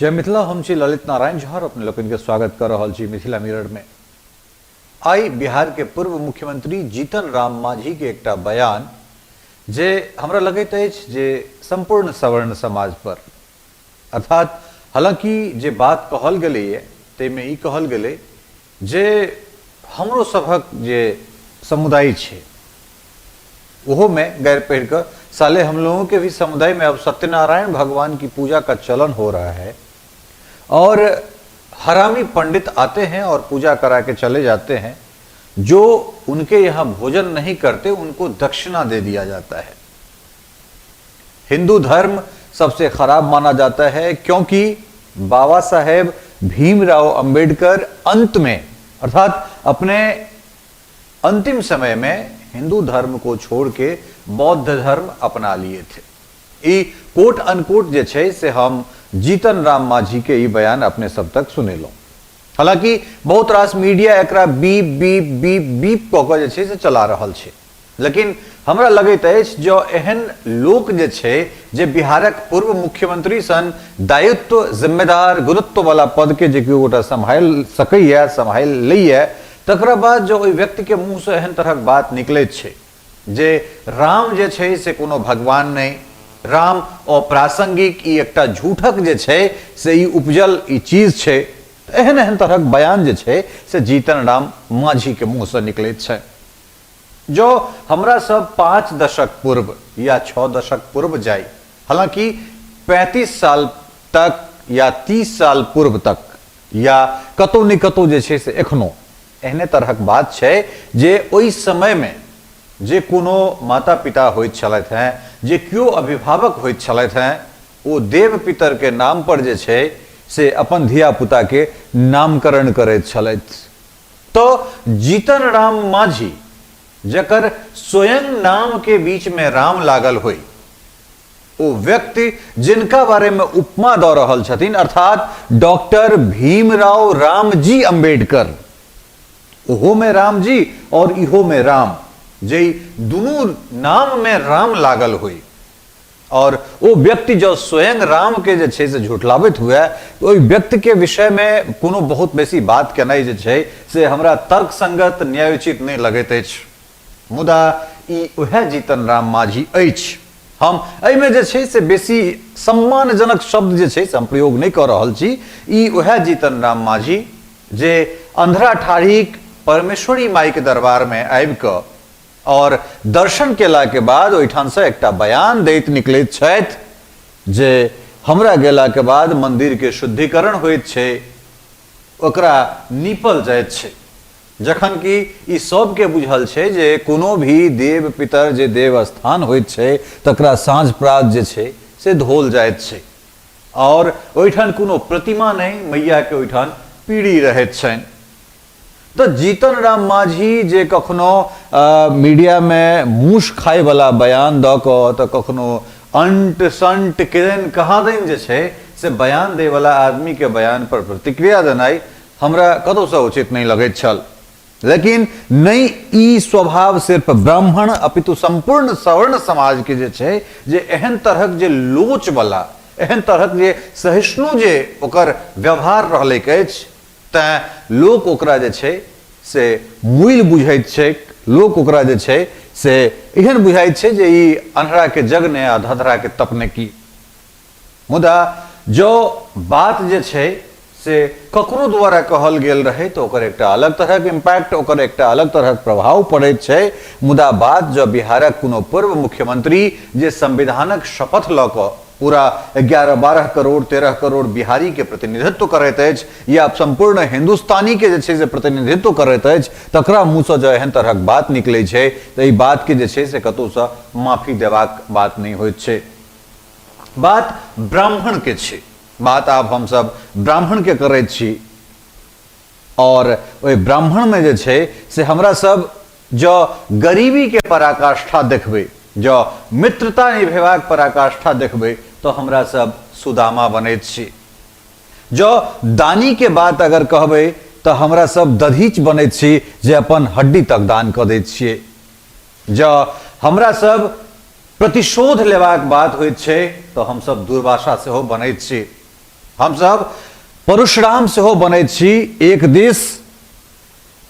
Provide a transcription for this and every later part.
जय मिथिला। हम छी ललित नारायण झा और अपने लोकनि के स्वागत कर रहल छी मिथिला मिरर में। आइ बिहार के पूर्व मुख्यमंत्री जीतन राम मांझी के एकटा बयान जे हमरा लगैत अछि जे संपूर्ण सवर्ण समाज पर, अर्थात हालांकि जे बात कहल गेलैए ताहिमे ई कहल गेलै जे हमरो सभक जे समुदाय छै ओहो में गैर पढ़ कऽ साले हम लोगों के भी समुदाय में अब सत्यनारायण भगवान की पूजा का चलन हो रहा है और हरामी पंडित आते हैं और पूजा करा के चले जाते हैं, जो उनके यहाँ भोजन नहीं करते उनको दक्षिणा दे दिया जाता है। हिंदू धर्म सबसे खराब माना जाता है क्योंकि बाबा साहेब भीमराव अंबेडकर अंत में, अर्थात अपने अंतिम समय में हिंदू धर्म को छोड़ के बौद्ध धर्म अपना लिए थे। ई कोट अनकोट जे छै से हम जीतन राम मांझी के ई बयान अपने सब तक सुनेलहुँ। हालांकि बहुत रास मीडिया एकरा बीप बीप बीप बीप कऽ कऽ जे छै से चला रहल छै, लेकिन हमरा लगैत अछि जँ एहन लोक जे छै जे बिहारक पूर्व मुख्यमंत्री सन दायित्व जिम्मेदार गुरुत्व वाला पद के जे केओ गोटा सम्हालि सकैए, सम्हालि लैए, तकरा बाद जँ ओहि व्यक्तिके मुँहसँ एहन तरहक बात निकलैत छै जे राम जे छै से कोनो भगवान नहि, राम अप्रासंगिक, ई एकटा झूठक जे छै से ई उपजल ई चीज छै, एहन एहन तरहक बयान जे छै से जीतन राम मांझीके मुँहसँ निकलैत छै। जो हमरा सब 5 दशक पूर्व या 6 दशक पूर्व जाई, हालांकि 35 साल तक या 30 साल पूर्व तक या कतौ ने कतौ जे छै से एखनो एहने तरहक बात छै जे ओहि समय में जे कोनो माता पिता होइत छलथि हैं, जे केओ अभिभावक होइत छलथि हैं, ओ देव पितर के नाम पर जे छै से अपन धिया पुता के नामकरण करैत छलथि। तो जीतन राम मांझी जकर स्वयं नाम के बीच में राम लागल होई, ओ व्यक्ति जिनका बारे में उपमा दऽ रहल छथिन, अर्थात डॉक्टर भीमराव रामजी अंबेडकर, ओहो में रामजी और इहो में राम, जे दुनू नाम में राम लागल होई, और ओ व्यक्ति जो स्वयं राम के जे छै से झुठलाबैत हुए, तो ओहि व्यक्ति के विषय में कोनो बहुत बेसी बात केनाइ जे छै से हमरा तर्कसंगत न्यायोचित नहि लगैत अछि। मुदा ई उएह जीतन राम मांझी अछि। हम एहिमे जे छै से बेसी सम्मानजनक शब्द जे छै से हम प्रयोग नहि कऽ रहल छी। ई उएह जीतन राम मांझी जे अंधरा ठाढ़ीक परमेश्वरी माइके दरबारमे आबि कऽ और दर्शन केलाके बाद ओहिठामसँ एकटा बयान दैत निकलैत छथि जे हमरा गेलाके बाद मन्दिरके शुद्धिकरण होइत छै, ओकरा नीपल जाइत छै, जखन कि ई सबके बुझल छै जे कोनो भी देव पितर जे देव स्थान होइत छै तकरा साँझ प्रात जे छै से धोल जाइत छै और ओहिठाम कोनो प्रतिमा नहि, मैयाके ओहिठाम पीढ़ी रहैत छनि। तऽ जीतन राम मांझी जे कखनो मीडियामे मूस खायवला बयान दऽ कऽ तऽ कखनो अंट संट केहन कहाँ दैन जे छै से बयान दैवला आदमीके बयान पर प्रतिक्रिया देनाइ हमरा कतहुसँ उचित नहि लगैत छल। लेकिन नहि ई स्वभाव सिर्फ ब्राह्मण अपितु सम्पूर्ण सवर्ण समाजके जे छै जे एहन तरहक जे लोचवला, एहन तरहक जे सहिष्णु जे ओकर व्यवहार रहलैक अछि, तैँ लोक ओकरा जे छै से मुइल बुझैत छैक, लोक ओकरा जे छै से एहन बुझाइत छै जे ई अन्हराके जगने आ धधराके तपने की। मुदा जँ बात जे छै से ककरो द्वारा कहल गेल रहै तऽ ओकर एकटा अलग तरहक इम्पैक्ट, ओकर एकटा अलग तरहक प्रभाव पड़ैत छै। मुदा बात जँ बिहारक कोनो पूर्व मुख्यमंत्री जे संविधानक शपथ लऽ कऽ पूरा 11 12 करोड़ 13 करोड़ बिहारी के प्रतिनिधित्व करैत अछि या संपूर्ण हिंदुस्तानी के जे छै से प्रतिनिधित्व करैत अछि, तकरा मुँहसँ जँ एहन तरहक बात निकलै छै तऽ एहि बातके जे छै से कतहुसँ माफी देबाक बात नहि होइत छै। बात ब्राह्मण के छै, बात आब हमसब ब्राह्मण के करैत छी और ओहि ब्राह्मण में जे छै से हमरा सब जँ गरीबी के पराकाष्ठा देखबै, जँ मित्रता निभेबाक पराकाष्ठा देखबै तऽ हमरा सब सुदामा बनैत छी। जँ दानी के बात अगर कहबै तऽ हमरा सब दधीच बनैत छी जे अपन हड्डी तक दान कऽ दैत छियै। जँ हमरा सब प्रतिशोध लेबाक बात होइत छै तऽ हमसब दुर्वासा सेहो बनैत छी। हमसभ परशुराम सेहो बनैत छी, एक दिस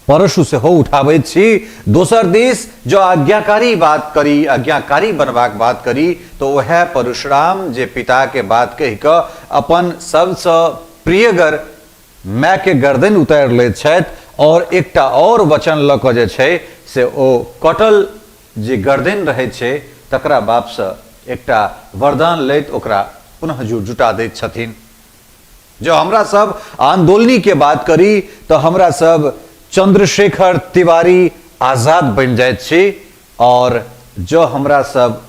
परशु सेहो उठाबैत छी, दोसर दिस जँ आज्ञाकारी बात करी, आज्ञाकारी बनबाक बात करी, तऽ उएह परशुराम जे पिताके बात कहि कऽ अपन सबसँ प्रियगर मायके गर्दनि उतारि लैत छथि आओर एकटा आओर वचन लऽ कऽ जे छै से ओ कटल जे गर्दनि रहै छै तकरा बापसँ एकटा वरदान लैत ओकरा पुनः जुटा दैत छथिन। जँ हमरा सब आंदोलनी के बात करी तऽ हमरा सब चंद्रशेखर तिवारी आजाद बनि जाइत छी, और जँ हमरा सब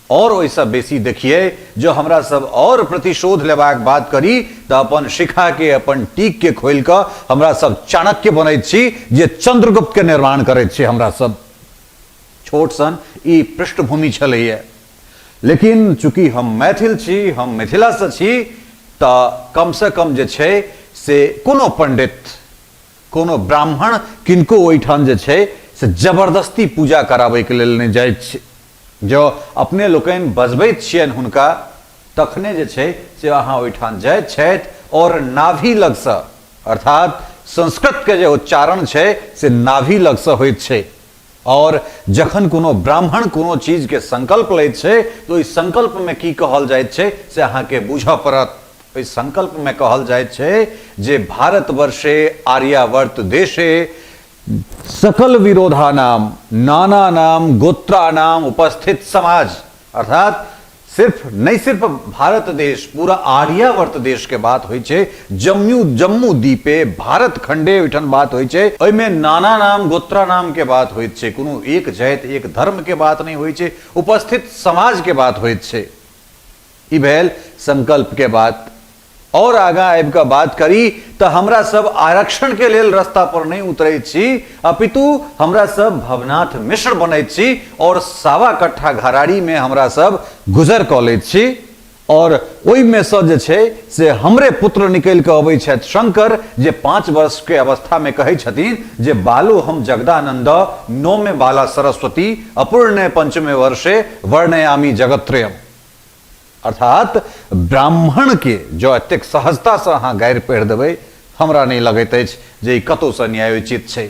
और ओहिसँ बेसी देखिए, जँ हमरा सब और प्रतिशोध लेबाक बात करी तऽ अपन शिखा के, अपन टीक के खोलि कऽ हमरा सब चाणक्य बनैत छी जे चंद्रगुप्त के निर्माण करैत छी। हमरा सब छोट सन ई पृष्ठभूमि छलैए, लेकिन चूँकि हम मैथिल छी, हम मिथिलासँ छी, तऽ कमसँ कम जे छै से कोनो पंडित, कोनो ब्राह्मण किनको ओहिठाम जे छै से जबरदस्ती पूजा कराबैके लेल नहि जाइत छै। जँ अपने लोकनि बजबैत छियनि हुनका तखने जे छै से अहाँ ओहिठाम जाइत छथि और नाभि लगसँ, अर्थात संस्कृतके जे उच्चारण छै से नाभि लगसँ होइत छै। और जखन कोनो ब्राह्मण कोनो चीजके संकल्प लैत छै तऽ ओहि संकल्पमे की कहल जाइत छै से अहाँके बूझऽ पड़त। ओहि संकल्पमे कहल जाइत छै जे भारतवर्षे आर्यावर्त देशे सकल विरोधानाम नाना नाम गोत्रानाम उपस्थित समाज, अर्थात सिर्फ नहीं सिर्फ भारत देश, पूरा आर्यावर्त देश के बात होइ छै, जम्मू जम्मू द्वीपे भारत खंडे ओहिठाम बात होइ छै, ओहिमे नाना नाम गोत्रा नाम के बात होइत छै, कोनो एक जाति एक धर्म के बात नहीं होइ छै, उपस्थित समाज के बात होइत छै। ई भेल संकल्प के बात। और आगाँ आबि कऽ बात करी तऽ हमरा सब आरक्षण के लेल रास्ता पर नहीं उतरै छी, अपितु हमरा सब भवनाथ मिश्र बनैत छी और सावा कट्ठा घराड़ी में हमरा सब गुजर कऽ लैत छी और ओहिमे सँ जे छै से हमरे पुत्र निकलि कऽ अबै छथि शंकर, जे 5 वर्ष के अवस्था में कहै छथिन जे बालो हम जगदानंद नौमे बाला सरस्वती अपूर्णे पंचमे वर्षे वर्णयामी जगत्रयम। अर्थात ब्राह्मण के जँ एतेक सहजतासँ अहाँ गारि पढ़ि देबै, हमरा नहि लगैत अछि जे ई कतहुसँ न्यायोचित छै।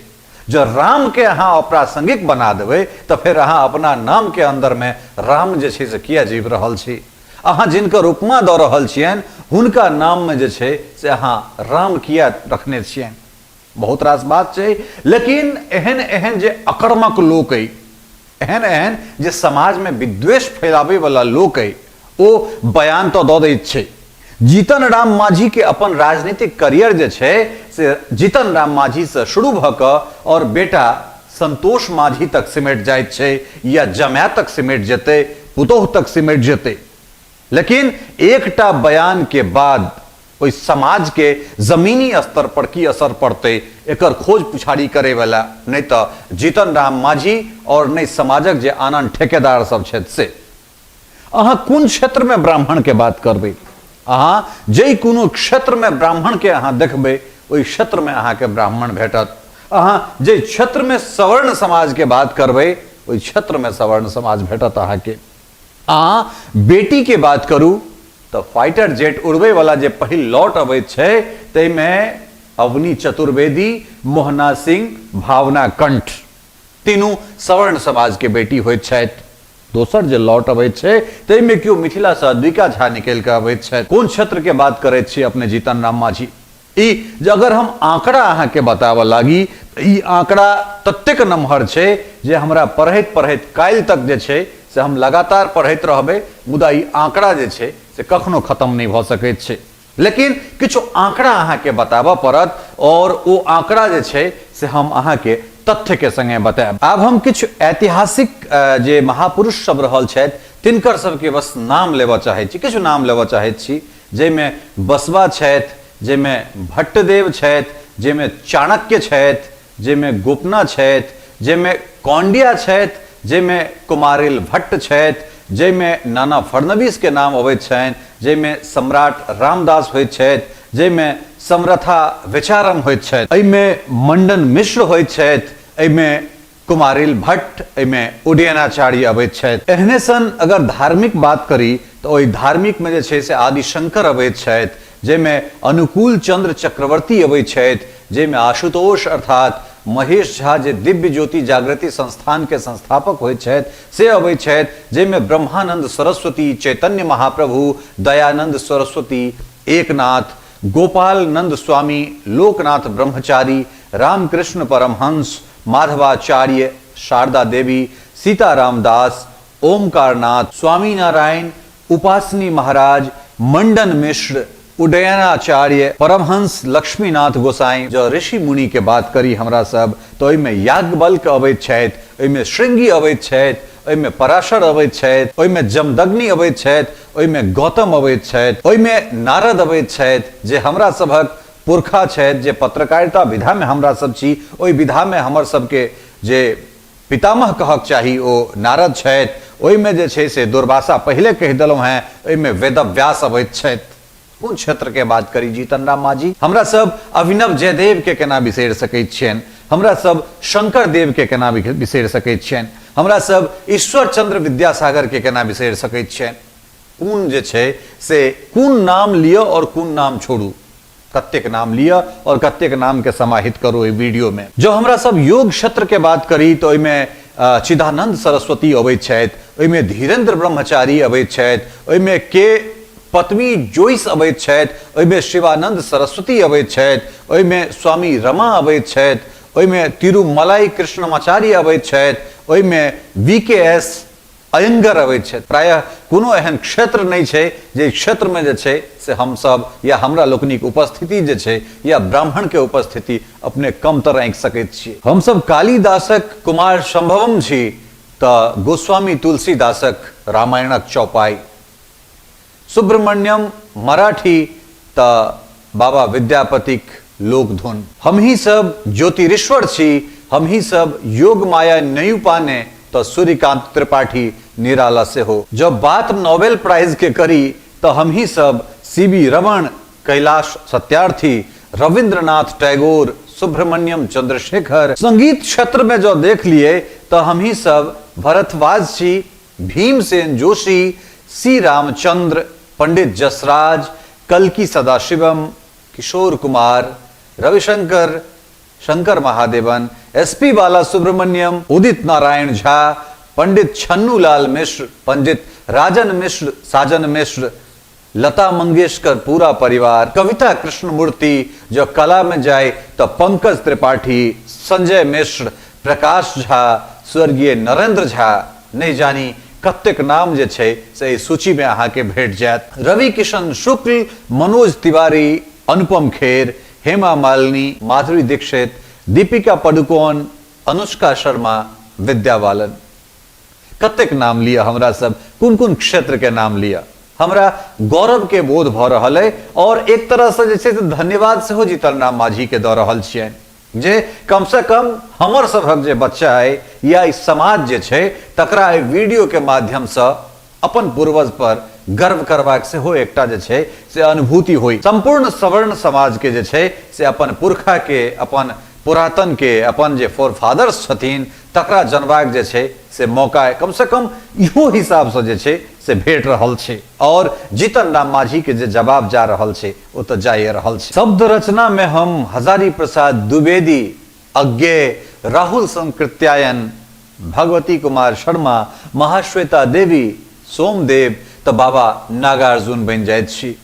जँ रामके अहाँ अप्रासंगिक बना देबै तऽ फेर अहाँ अपना नामके अन्दरमे राम जे छै से किया जीवि रहल छी? अहाँ जिनकर उपमा दऽ रहल छियनि हुनका नाममे जे छै से अहाँ राम किया रखने छियनि? बहुत रास बात छै, लेकिन एहन एहन जे अकर्मक लोक अइ, एहन एहन जे समाजमे विद्वेष फैलाबैवला लोक अइ, ओ बयान तऽ दऽ दैत छै। जीतन राम मांझी के अपन राजनीतिक करियर जे छै से जीतन राम मांझीसँ शुरू भऽ कऽ आओर बेटा संतोष मांझी तक सिमटि जाइत छै, या जमाय तक सिमटि जेतै, पुतोहु तक सिमटि जेतै, लेकिन एकटा बयान के बाद ओहि समाज के जमीनी स्तर पर की असर पड़तै एकर खोज पुछारी करे वाला नहि तऽ जीतन राम मांझी और नहि समाजक जे आन आन ठेकेदार सब छथि से। अहाँ कोन क्षेत्र में ब्राह्मण के बात करबै? अहाँ जाहि कोनो क्षेत्र में ब्राह्मण के अहाँ देखबै ओहि क्षेत्र में अहाँ के ब्राह्मण भेटत। अहाँ जाहि क्षेत्र में सवर्ण समाज के बात करबै ओहि क्षेत्र में सवर्ण समाज भेटत अहाँ के। अहाँ बेटी के बात करू तऽ फाइटर जेट उड़बै वाला जे पहिल लॉट अबैत छै ताहिमे अवनी चतुर्वेदी, मोहना सिंह, भावना कंठ तीनू सवर्ण समाज के बेटी होइत छथि। दोसर जे लॉट अबैत छै ताहिमे केओ मिथिला सँ अद्विका झा निकलि कऽ अबैत छथि। कोन क्षेत्र के बात करैत छी अपने जीतन राम मांझी? ई जे अगर हम आंकड़ा अहाँके बताबऽ लागी तऽ ई आंकड़ा ततेक नमहर छै जे हमरा पढ़ैत पढ़ैत काल्हि तक जे छै से हम लगातार पढ़ैत रहबै, मुदा ई आंकड़ा जे छै से कखनो खत्म नहि भऽ सकैत छै। लेकिन किछु आंकड़ा अहाँके बताबऽ पड़त और ओ आंकड़ा जे छै से हम अहाँके तथ्यके संगे बतायब। आब हम किछु ऐतिहासिक जे महापुरुष सब रहल छथि तिनकर सबके बस नाम लेबऽ चाहै छी, किछु नाम लेबऽ चाहैत छी, जाहिमे बसवा छथि, जाहिमे भट्टदेव छथि, जाहिमे चाणक्य छथि, जाहिमे गोपना छथि, जाहिमे कौंडिया छथि, जाहिमे कुमारिल भट्ट छथि, जाहिमे नाना फडणवीस के नाम अबैत छनि, जाहिमे सम्राट रामदास होइत छथि, जाहिमे समरथा विचारम होइत छथि, एहिमे मंडन मिश्र होइत छथि, एहिमे कुमारिल भट्ट, एहिमे उदयनाचार्य अबैत छथि। एहने सन अगर धार्मिक बात करी तऽ ओहि धार्मिकमे जे छै से आदिशंकर अबैत छथि, जाहिमे अनुकूल चंद्र चक्रवर्ती अबै छथि, जाहिमे आशुतोष अर्थात महेश झा जे दिव्य ज्योति जागृति संस्थान के संस्थापक होइत छथि से अबै छथि, जाहिमे ब्रह्मानंद सरस्वती, चैतन्य महाप्रभु, दयानंद सरस्वती, एकनाथ, गोपाल नंद स्वामी, लोकनाथ ब्रह्मचारी, रामकृष्ण परमहंस, माधवाचार्य, शारदा देवी, सीताराम दास, ओमकारनाथ, स्वामी नारायण, उपासनी महाराज, मंडन मिश्र, उदयनाचार्य, परमहंस लक्ष्मीनाथ गोसाई। जँ ऋषि मुनि के बात करी हमरा सब तऽ ओहिमे याज्ञवल्क्य अबैत छथि, ओहिमे श्रृंगी अबैत छथि, ओहिमे पराशर अबैत छथि, ओहिमे जमदग्नि अबैत छथि, ओहिमे गौतम अबैत छथि, ओहिमे नारद अबैत छथि, जे हमरा सभक पुरखा छथि, जे पत्रकारिता विधामे हमरा सब छी ओहि विधामे हमर सबके जे पितामह कहक चाही ओ नारद छथि। ओहिमे जे छै से दुर्वासा पहिले कहि देलहुँ हेँ, ओहिमे वेदव्यास अबैत छथि। कोन क्षेत्र के बात करी जीतन राम मांझी? हमरा सब अभिनव जयदेव के केना बिसरि सकैत छियनि? हमरा सब शंकर देव के केना बिसरि सकैत छियनि? हमरा सब ईश्वर चंद्र विद्यासागर के केना बिसरि सकैत छियनि? कोन जे छै से कोन नाम लिअ और कोन नाम छोड़ू, कतेक नाम लिअ और कतेक नाम के समाहित करू एहि वीडियो में। जँ हमरा सब योग क्षेत्र के बात करी तऽ ओहिमे चिदानंद सरस्वती अबैत छथि, ओहिमे धीरेन्द्र ब्रह्मचारी अबैत छथि, ओहिमे के पत्नी जोइस अबैत छथि, ओहिमे शिवानंद सरस्वती अबैत छथि, ओहिमे स्वामी रमा अबैत छथि, ओहिमे तिरुमलाई कृष्णमाचार्य अबैत छथि, ओहिमे वी के एस अयंगर अबैत छथि। प्रायः कोनो एहन क्षेत्र नहि छै जे क्षेत्रमे जे छै से हमसभ या हमरा लोकनिक उपस्थिति जे छै या ब्राह्मणके उपस्थिति अपने कमतर आँकि सकैत छियै। हमसभ कालिदासक कुमार संभवम छी तऽ गोस्वामी तुलसीदासक रामायणक चौपाई, सुब्रमण्यम मराठी तऽ बाबा विद्यापतिक लोकधुन। हमही सब ज्योतिरीश्वर छी, हमही सब योग माया नयु पाने तऽ सूर्यकांत त्रिपाठी निराला सेहो। जँ बात नोबेल प्राइज के करी तऽ हमही सब सी बी रमण, कैलाश सत्यार्थी, रविन्द्रनाथ टैगोर, सुब्रमण्यम चंद्रशेखर। संगीत क्षेत्र में जँ देख लियै तऽ हमही सब भरतवाज छी, भीमसेन जोशी, सी रामचंद्र, पंडित जसराज, कल्कि सदाशिवम, किशोर कुमार, रविशंकर, शंकर महादेवन, एसपी बाला सुब्रमण्यम, उदित नारायण झा, पंडित छन्नूलाल मिश्र, पंडित राजन मिश्र, साजन मिश्र, लता मंगेशकर पूरा परिवार, कविता कृष्णमूर्ति, जो कला में जाए तो पंकज त्रिपाठी, संजय मिश्र, प्रकाश झा, स्वर्गीय नरेंद्र झा, नहीं जानी कतेक नाम जे छै से एहि सूची में अहाँके भेट जायत। रवि किशन शुक्ल, मनोज तिवारी, अनुपम खेर, हेमा मालिनी, माधुरी दीक्षित, दीपिका पडुकोन, अनुष्का शर्मा, विद्या बालन। कतेक नाम लिअ हमरा सब, कोन कोन क्षेत्र के नाम लिअ। हमरा गौरव के बोध भऽ रहल अइ और एक तरह से जे छै से धन्यवाद सेहो जीतन राम मांझी के दऽ रहल छियनि जे कम से कम हमर सभक जे बच्चा अइ या ई समाज जे छै तकरा एहि वीडियो के माध्यम से अपन पूर्वज पर गर्व करबाक सेहो एकटा जे छै से अनुभूति होई। संपूर्ण सवर्ण समाज के जे छै से अपन पुरखा के, अपन पुरातन के, अपन जे फोर फादर्स छथिन तकरा जनबाक जे छै से मौका कम से कम इहो हिसाब से जे छै से भेट रहल छै। और जीतन राम मांझी के जे जवाब जा रहल छै ओ तऽ जाइए रहल छै। शब्द रचना में हम हजारी प्रसाद द्विवेदी, अज्ञेय, राहुल संकृत्यायन, भगवती कुमार शर्मा, महाश्वेता देवी, सोमदेव तऽ बाबा नागार्जुन बनि जाइत छी।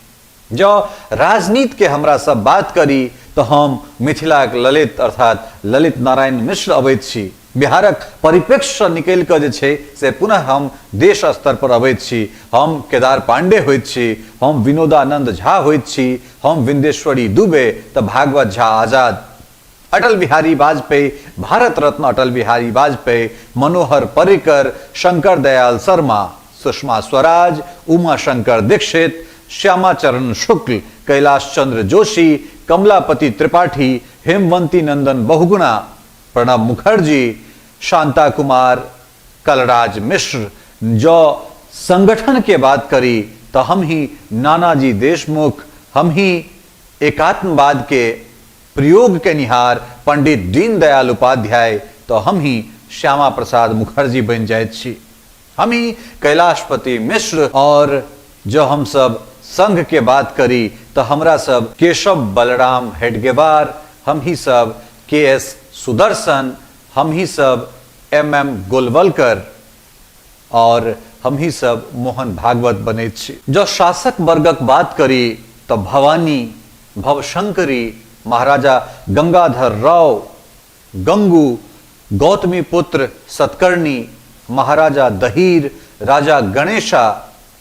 जँ राजनीति के हमरा सब बात करी तऽ हम मिथिलाक ललित अर्थात ललित नारायण मिश्र अबैत छी। बिहारक परिप्रेक्ष्यसँ निकलि कऽ जे छै से पुनः हम देश स्तर पर अबैत छी। हम केदार पांडे होइत छी, हम विनोदानंद झा होइत छी, हम विंदेश्वरी दुबे तऽ भागवत झा आजाद, अटल बिहारी वाजपेयी, भारत रत्न अटल बिहारी वाजपेयी, मनोहर पर्रिकर, शंकर दयाल शर्मा, सुषमा स्वराज, उमा शंकर दीक्षित, श्यामाचरण शुक्ल, कैलाश चंद्र जोशी, कमलापति त्रिपाठी, हेमवंती नंदन बहुगुणा, प्रणब मुखर्जी, शांता कुमार, कलराज मिश्र। जो संगठन के बात करी तो हम ही नानाजी देशमुख, हम ही एकात्मवाद के प्रयोग केनिहार पंडित दीनदयाल उपाध्याय, तो हम ही श्यामा प्रसाद मुखर्जी बनि जाइत छी, हम ही कैलाशपति मिश्र। और जो हम सब संघ के बात करी तऽ हमरा सब केशव बलराम हेडगेवार, हमही सब के एस सुदर्शन, हमही सब एम एम गोलवलकर और हमही सब मोहन भागवत बनैत छी। जँ शासक वर्गक बात करी तऽ भवानी, भवशंकरी, महाराजा गंगाधर राव, गंगू, गौतमी पुत्र सतकर्णी, महाराजा दहीर, राजा गणेशा,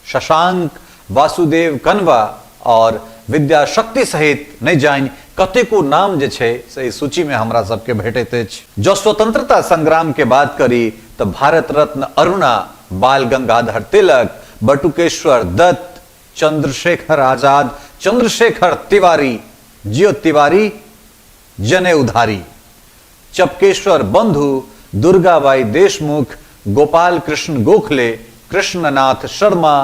शशांक, वासुदेव कन्वा और विद्याशक्ति सहित नहि जानि कतेको नाम जे छै से एहि सूची में हमरा सबके भेटैत अछि। जँ स्वतंत्रता संग्राम के बात करी तऽ भारत रत्न अरुणा, बाल गंगाधर तिलक, बटुकेश्वर दत्त, चंद्रशेखर आजाद, चंद्रशेखर तिवारी, जियो तिवारी, जने उधारी, चपकेश्वर बंधु, दुर्गाबाई देशमुख, गोपाल कृष्ण गोखले, कृष्णनाथ शर्मा,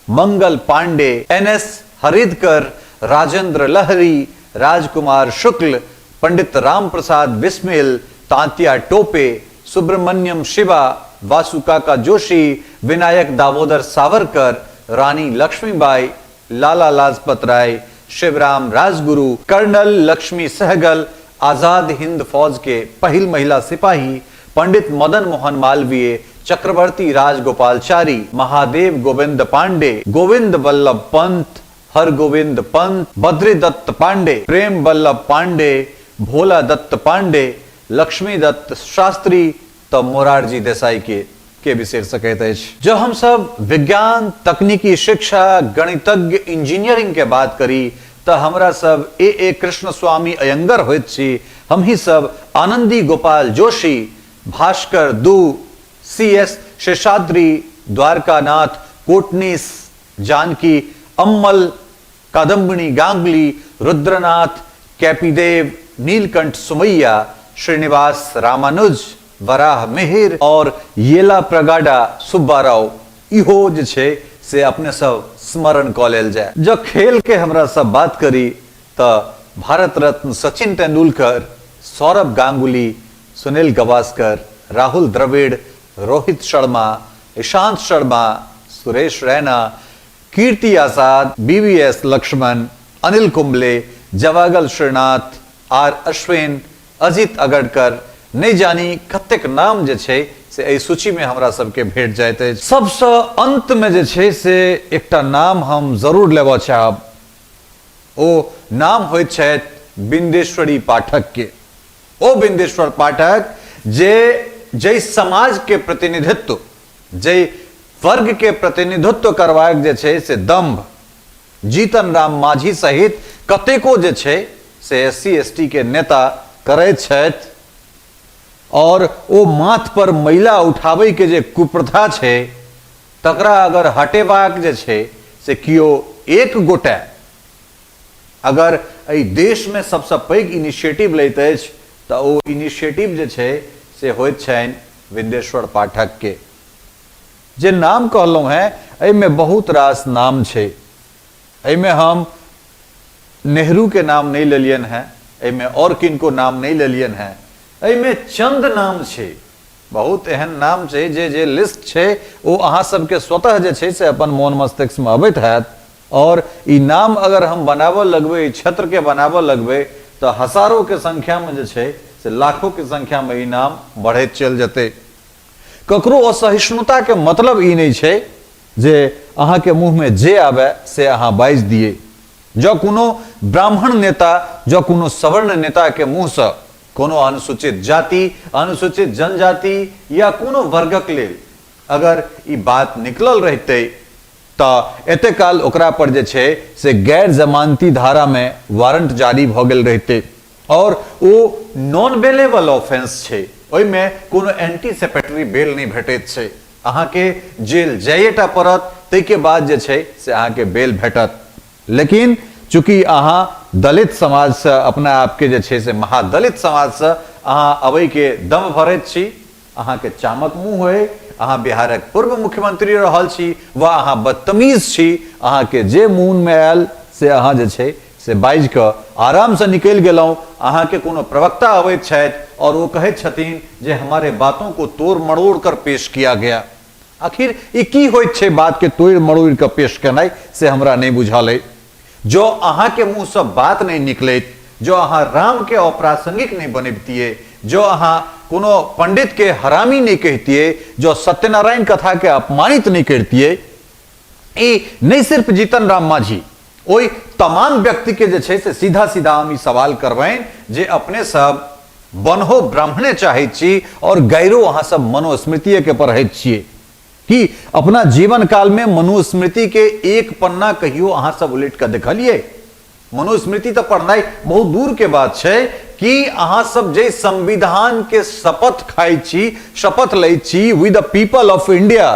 मंगल पांडे, एन एस हरिदकर, राजेंद्र लहरी, राजकुमार शुक्ल, पंडित राम प्रसाद बिस्मिल, तांतिया टोपे, सुब्रमण्यम शिवा, वासु काका जोशी, विनायक दामोदर सावरकर, रानी लक्ष्मीबाई, लाला लाजपत राय, शिवराम राजगुरु, कर्नल लक्ष्मी सहगल, आजाद हिंद फौज के पहिल महिला सिपाही, पंडित मदन मोहन मालवीय, चक्रवर्ती राजगोपालचारी, महादेव गोविंद पांडे, गोविंद वल्लभ पंत, हरगोविंद पंत, बद्रीदत्त पांडे, प्रेम वल्लभ पांडे, भोला दत्त पांडे, लक्ष्मी दत्त शास्त्री, तऽ मोरारजी देसाई के बिसरि सकैत अछि। जँ हमसब विज्ञान, तकनीकी शिक्षा, गणितज्ञ, इंजीनियरिंग के बात करी तऽ हमरा सब ए ए कृष्णस्वामी अयंगर होइत छी, हमही सब आनंदी गोपाल जोशी, भास्कर दू, सी एस शेषाद्री, द्वारकानाथ कोटनीस, जानकी अम्मल, कादम्बिनी गांगुली, रुद्रनाथ कैपीदेव, नीलकंठ सुमैया, श्रीनिवास रामानुज, वराह मिहिर और येला प्रगाडा सुब्बा राव, इहो जे छै से अपने सब स्मरण कऽ लेल जाय। जँ खेल के हमरा सब बात करी तऽ भारत रत्न सचिन तेंदुलकर, सौरभ गांगुली, सुनील गावस्कर, राहुल द्रविड़, रोहित शर्मा, ईशांत शर्मा, सुरेश रैना, कीर्ति आजाद, बीवीएस लक्ष्मण, अनिल कुंबले, जवागल श्रीनाथ, आर अश्विन, अजित अगरकर, नहि जानी कतेक नाम जे छै से एहि सूचीमे हमरा सबके भेट जाइत अछि। सबसँ अंतमे जे छै से एकटा नाम हम जरूर लेबऽ चाहब, ओ नाम होइत छथि बिंदेश्वरी पाठक के। ओ बिंदेश्वर पाठक जे जाहि समाज के प्रतिनिधित्व, जाहि वर्ग के प्रतिनिधित्व करबाक जे छै से दम्भ जीतन राम मांझी सहित कतेको जे छै से एस सी एस टी के नेता करैत छथि और ओ माथ पर मैला उठाबै के जे कुप्रथा छै तकरा अगर हटेबाक जे छै से कियो एक गोटे अगर एहि देशमे सबसँ पैघ इनिशिएटिव लैत अछि तऽ ओ इनिशिएटिव जे छै से होइत छनि विन्देश्वर पाठक के। जे नाम कहलहुँ हेँ एहिमे बहुत रास नाम छै, एहिमे हम नेहरू के नाम नहि लेलियनि हेँ, एहिमे आओर किनको नाम नहि लेलियनि हेँ, एहिमे चंद नाम छै, बहुत एहन नाम छै जे जे लिस्ट छै ओ अहाँ सबके स्वतः जे छै से अपन मोन मस्तिष्कमे अबैत हैत और ई नाम अगर हम बनाबऽ लगबै, एहि क्षेत्रके बनाबऽ लगबै तऽ हजारोके संख्यामे जे छै से लाखोके संख्यामे ई नाम बढ़ैत चलि जेतै। ककरो असहिष्णुताके मतलब ई नहि छै जे अहाँके मुँहमे जे आबय से अहाँ बाजि दियै। जँ कोनो ब्राह्मण नेता, जँ कोनो सवर्ण नेताके मुँहसँ कोनो अनुसूचित जाति, अनुसूचित जनजाति या कोनो वर्गक लेल अगर ई बात निकलल रहितै तऽ एते काल ओकरा पर जे छै से गैर जमानती धारामे वारंट जारी भऽ गेल रहितै और ओ नॉन बेलेबल ऑफेंस छै, ओहिमे कोनो एंटीसेपेटरी बेल नहि भेटैत छै, अहाँके जेल जाइएटा पड़त, ताहिके बाद जे छै से अहाँके बेल भेटत। लेकिन चूँकि अहाँ दलित समाजसँ अपना आपके जे छै से महादलित समाजसँ अहाँ अबैके दम भरैत छी, अहाँके चामक मुँह अइ, अहाँ बिहारक पूर्व मुख्यमंत्री रहल छी वा अहाँ बदतमीज छी, अहाँके जे मोनमे आयल से अहाँ जे छै से बाजि कऽ आरामसँ निकलि गेलहुँ। अहाँके कोनो प्रवक्ता अबैत छथि और ओ कहैत छथिन जे हमारे बातों को तोड़ मरोड़ कर पेश किया गया। आखिर ई की होइत छै बात के तोड़ि मरोड़ि कऽ पेश केनाइ, से हमरा नहि बुझल अइ। जँ अहाँके मुँहसँ बात नहि निकलैत, जँ अहाँ रामके अप्रासंगिक नहि बनबितियै, जँ अहाँ कोनो पंडितके हरामी नहि कहितियै, जँ सत्यनारायण कथाके अपमानित नहि करितियै, ई नहि सिर्फ जीतन राम मांझी, ओहि तमाम व्यक्तिके जे छै से सीधा सीधा हम ई सवाल करबनि जे अपने सब बनहो ब्राह्मणे चाहैत छी और गैरो अहाँ सब मनुस्मृतिये के पढ़ैत छियै। की अपना जीवन काल में मनुस्मृति के एक पन्ना कहियो अहाँ सब उलटि कऽ देखलियै? मनुस्मृति तऽ पढ़नाइ बहुत दूर के बात छै कि अहाँ सब जे संविधान के शपथ खाइ छी, शपथ लै छी we the people of India,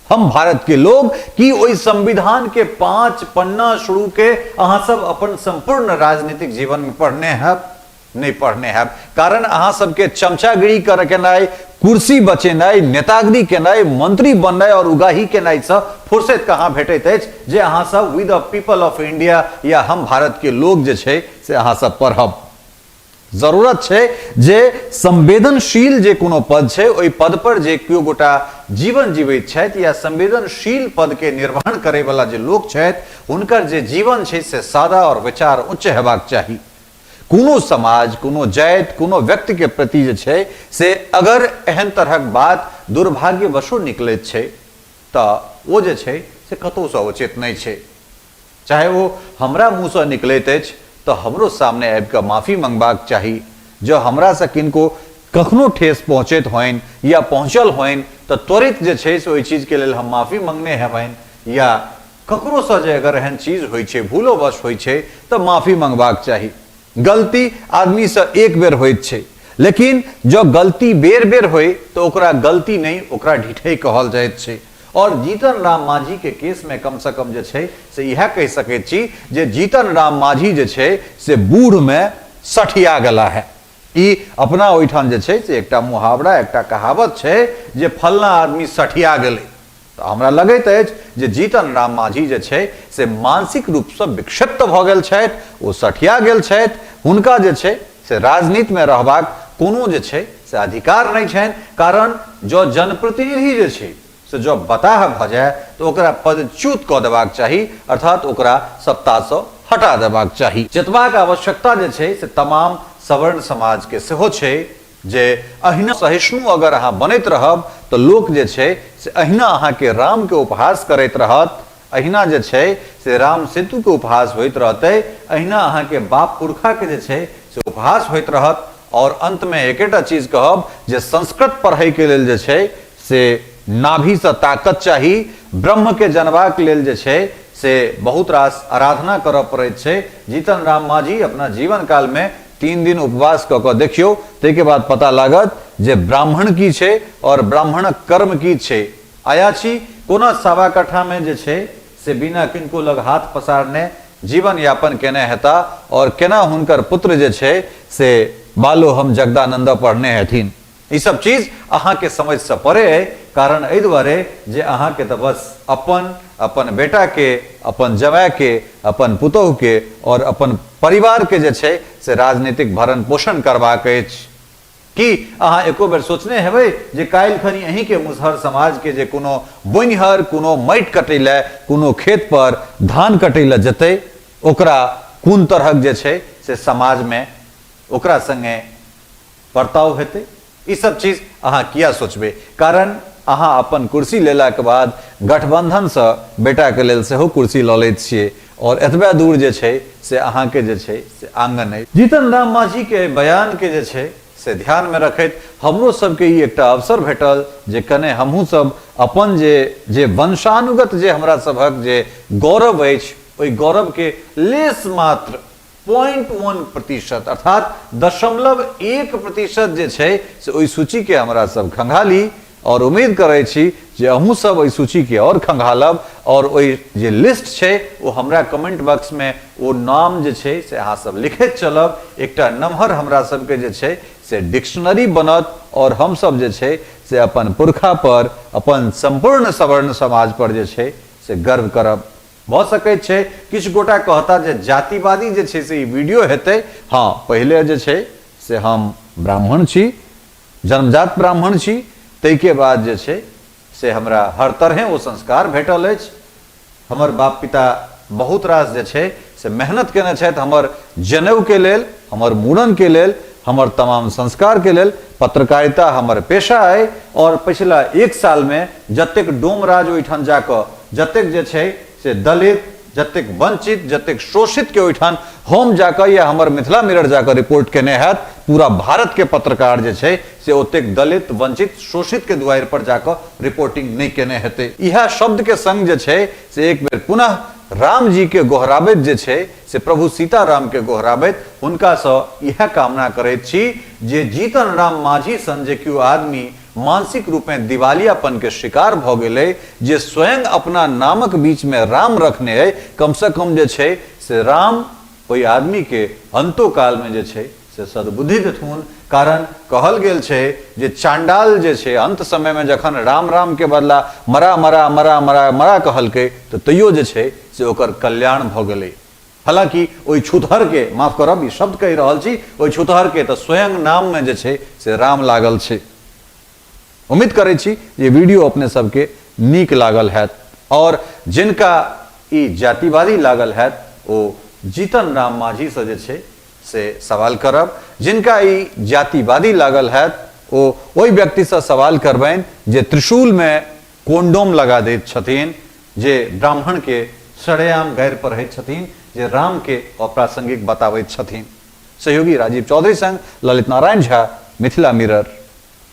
हम भारत के लोग, कि ओहि संविधान के 5 पन्ना शुरू के अहाँ सब अपन संपूर्ण राजनीतिक जीवन में पढ़ने हैब? नहि पढ़ने हैब। कारण अहाँ सबके चमचागिरी कर केनाइ, कुर्सी बचेनाइ, नेतागिरी केनाइ, मंत्री बननाइ और उगाही केनाइ सँ फुर्सत कहाँ भेटैत अछि जे अहाँ सब we the people of India या हम भारत के लोग जे छै से अहाँ सब पढ़ब। जरूरत छै जे संवेदनशील जे कोनो पद छै ओहि पद पर जे केओ गोटा जीवन जीवैत छथि या संवेदनशील पद के निर्वहन करय वाला जे लोक छथि हुनकर जे जीवन छै से सादा और विचार उच्च हेबाक चाही। कोनो समाज, कोनो जाति, कोनो व्यक्ति के प्रति जे छै से अगर एहन तरहक बात दुर्भाग्यवशो निकलैत छै तऽ ओ जे छै से कतहुसँ उचित नहि छै। चाहे ओ हमरा मुँहसँ निकलैत अछि तऽ हमरो सामने आबि कऽ माफी मंगबाक चाही। जँ हमरासँ किनको कखनो ठेस पहुँचैत होइन या पहुँचल होइन तऽ त्वरित जे छै से ओहि चीजके लेल हम माफी मंगने हेबनि या ककरोसँ जे अगर एहन चीज होइ छै, भूलोवश होइ छै तऽ माफी मंगबाक चाही। गलती आदमीसँ एक बेर होइत छै, लेकिन जँ गलती बेर-बेर होइ तऽ ओकरा गलती नहि, ओकरा ढिठै कहल जाइत छै। और जीतन राम मांझी के केस में कम से कम जे छै से इएह कहि सकैत छी जे जीतन राम मांझी जे छै से बूढ़ में सठिया गेला है। ई अपना ओहिठाम जे छै से एकटा मुहावरा, एकटा कहावत छै जे फलना आदमी सठिया गेलै। तऽ हमरा लगैत अछि जे जीतन राम मांझी जे छै से मानसिक रूपसँ विक्षिप्त भऽ गेल छथि, ओ सठिया गेल छथि। हुनका जे छै से राजनीतिमे रहबाक कोनो जे छै से अधिकार नहि छनि। कारण जँ जनप्रतिनिधि जे छै से जँ बताह भऽ जाय तऽ ओकरा पदच्युत कऽ देबाक चाही, अर्थात ओकरा सत्तासँ हटा देबाक चाही। चेतबाक आवश्यकता जे छै से तमाम सवर्ण समाजके सेहो छै जे अहिना सहिष्णु अगर अहाँ बनैत रहब तऽ लोक जे छै से अहिना अहाँके रामके उपहास करैत रहत, अहिना जे छै से राम सेतुके उपहास होइत रहतै, अहिना अहाँके बाप पुरखाके जे छै से उपहास होइत रहत। और अंतमे एकेटा चीज कहब जे संस्कृत पढ़ैके लेल जे छै से नाभिसँ ताकत चाही, ब्रह्मके जनबाक लेल जे छै से बहुत रास आराधना करऽ पड़ैत छै। जीतन राम मांझी अपना जीवन कालमे 3 दिन उपवास कऽ कऽ देखियौ, ताहिके बाद पता लागत जे ब्राह्मण की छै और ब्राह्मणक कर्म की छै। अयाची कोना सवा कट्ठामे जे छै से बिना किनको लग हाथ पसारने जीवन यापन केने हेता और केना हुनकर पुत्र जे छै से बालो हम जगदानंद पढ़ने हेथिन। ई सब चीज अहाँके समझसँ परे अइ, कारण एहि दुआरे जे अहाँके तऽ बस अपन, अपन बेटाके, अपन जमायके, अपन पुतोहुके और अपन परिवारके जे छै से राजनीतिक भरण पोषण करबाक अछि। की अहाँ एको बेर सोचने हेबै जे काल्हि खनी अहींके मुसहर समाजके जे कोनो बोनिहर कोनो माटि कटै लए, कोनो खेत पर धान कटै लए जेतै, ओकरा कोन तरहक जे छै से समाजमे ओकरा संगे बर्ताव हेतै? ई सब चीज अहाँ किया सोचबै? कारण अहाँ अपन कुर्सी लेलाके बाद गठबंधनसँ बेटाके लेल सेहो कुर्सी लऽ लैत छियै और एतबे दूर जे छै से अहाँके जे छै से आंगन अछि। जीतन राम मांझीके एहि बयानके जे छै से ध्यानमे रखैत हमरो सबके ई एकटा अवसर भेटल जे कने हमहूँ सब अपन जे जे वंशानुगत जे हमरा सबहक जे गौरव अछि ओहि गौरवके लेस मात्र 0.1% अर्थात 0.1% जे छै से ओहि सूचीके हमरा सब खंगाली और उम्मीद करै छी जे अहूँ सब ओहि सूचीके और खंगालब और ओहि जे लिस्ट छै ओ हमरा कमेंट बॉक्समे ओ नाम जे छै से अहाँ सब लिखैत चलब। एकटा नमहर हमरा सबके जे छै से डिक्शनरी बनत और हम सब जे छै से अपन पुरखा पर, अपन संपूर्ण सवर्ण समाज पर जे छै से गर्व करब। भऽ सकैत छै किछु गोटा कहता जे जातिवादी जे छै से ई वीडियो हेतै। हँ, पहिले जे छै से हम ब्राह्मण छी, जन्मजात ब्राह्मण छी, ताहिके बाद जे छै से हमरा हर तरहें ओ संस्कार भेटल अछि। हमर बाप पिता बहुत रास जे छै से मेहनत केने छथि हमर जनेऊके लेल, हमर मूड़नके लेल, हमर तमाम संस्कारके लेल। पत्रकारिता हमर पेशा अइ आओर पछिला एक सालमे जतेक डोमराज ओहिठाम जाकऽ जतेक जे छै से दलित, जतेक वंचित, जतेक शोषितके ओहिठाम हम जाकऽ या हमर मिथिला मिरर जाकऽ रिपोर्ट केने हैत, पूरा भारतके पत्रकार जे छै से ओतेक दलित, वंचित, शोषितके दुआरि पर जाकऽ रिपोर्टिंग नहि केने हेतै। इएह शब्दके संग जे छै से एक बेर पुनः रामजीके गोहराबैत जे छै से प्रभु सीतारामके गोहराबैत हुनकासँ इएह कामना करैत छी जे जीतन राम मांझी सन जे कियो आदमी मानसिक रूपेँ दिवालियापनके शिकार भऽ गेलै, जे स्वयं अपना नामक बीचमे राम रखने अइ, कमसँ कम जे छै से राम ओहि आदमीके अंतोकालमे जे छै से सद्बुद्धि देथुन। कारण कहल गेल छै जे चाण्डाल जे छै अन्त समयमे जखन राम रामके बदला मरा मरा मरा मरा मरा कहलकै तऽ तैयो जे छै से ओकर कल्याण भऽ गेलै। हालाँकि ओहि छूतहरके, माफ करब ई शब्द कहि रहल छी, ओहि छूतहरके तऽ स्वयं नाममे जे छै से राम लागल छै। उम्मीद करै छी जे वीडियो अपने सबके नीक लागल हैत आओर जिनका ई जातिवादी लागल हैत ओ जीतन राम मांझीसँ जे छै से सवाल करब, जिनका ई जातिवादी लागल हैत ओ ओहि व्यक्तिसँ सवाल करबनि जे त्रिशूलमे कोंडोम लगा दैत छथिन, जे ब्राह्मणके सरेआम गारि पढ़ैत छथिन, जे रामके अप्रासंगिक बताबैत छथिन। सहयोगी राजीव चौधरी संग ललित नारायण झा, मिथिला मिरर,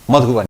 मधुबनी।